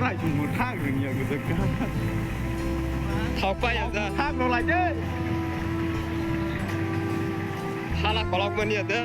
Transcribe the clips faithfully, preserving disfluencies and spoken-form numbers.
Thang rwngya gujak. Thok pa ya da. Thang rw lai de. Hala kolok mani ya da.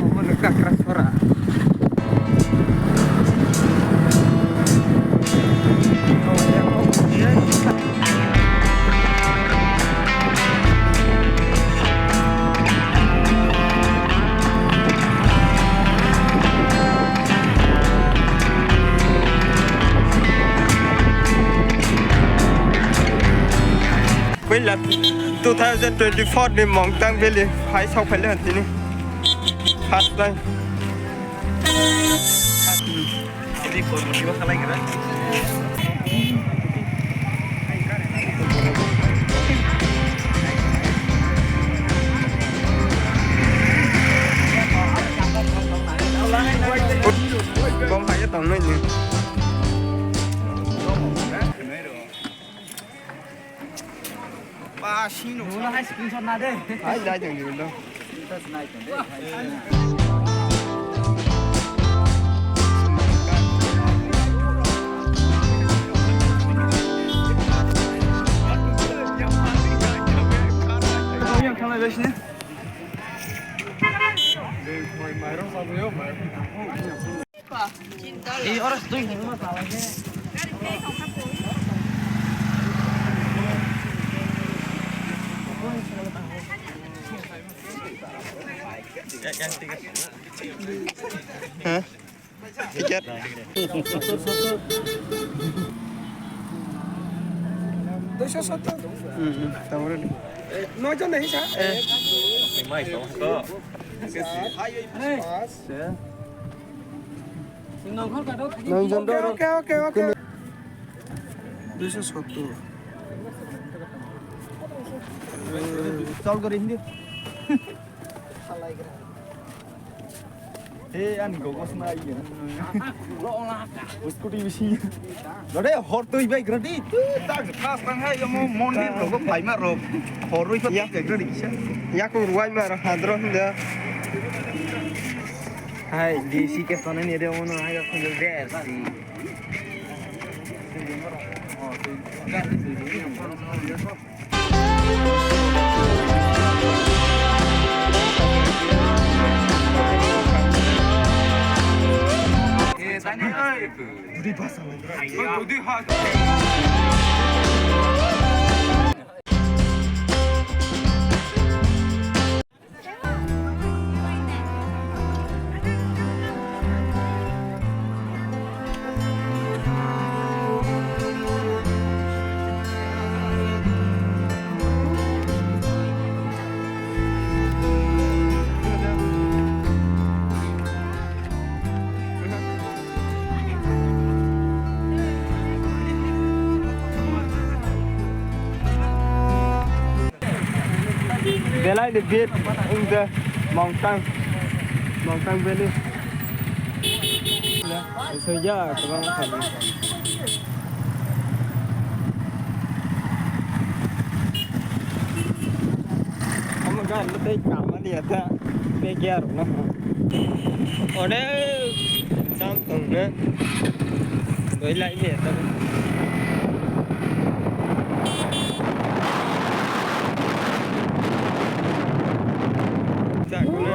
Omo no kakra sora. Puila two thousand twenty-four ni Mongtang Valley hai sok phaile hwn tini. First time. Bom hai tongnai ni. Ba, sino. Nuna hai screenshot na de. Hai, nai tong ni do. Screenshot nai tong de. Yang kana besne. Mai, mai rong sa yo, mai. Hah? Tiket? Duiso sottor. Hmm, hmm, tamaro ni. Noi jon nahi sa? Eh. Mai song to. Pas. Nang jon do. Oke, oke, oke. Duiso sottor. Chol gori hindi. He, ani gogo sna iya. Scooty bisi. Lode hor twi bai gradi. Tak khas tang hai mo mondir rogo phaima rok. Horoi pa ya gradi kisa. Yaku ruai mar hadro hinda. Hai, D C ke tone ni re ono hai khunjo dersi. Belai ni bit wng de Mongtang, Mongtang Valley. Soja kwbangma thangwi. Omo gari no tei kamani ya ta, tei kya rok na. Ode. Sam tong na. Doi lai ni ta. Chak na.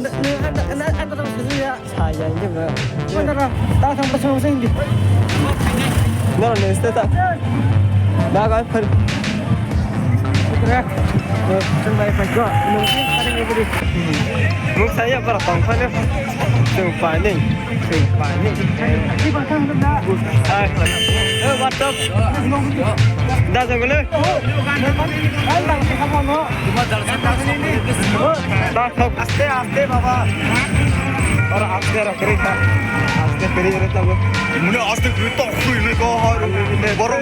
Anda, anda, anda, anda, anda, anda, anda, anda, Saya ini, bro. Mana, dah, dah, dah, dah, dah, dah. Nara, neste ta. Dah, guys, per. Dah, dah, dah, dah. Mung saya para tongkha ne. Sung pani, sung pani. Hai. Eh, WhatsApp. Dah, jangan le. Dah, sok. Aste, aste, baba. Ora aste, ora, kiri ta. Aste, kiri, kiri ta. Mune aste, kiri ta, kiri, kiri, kiri. Borong.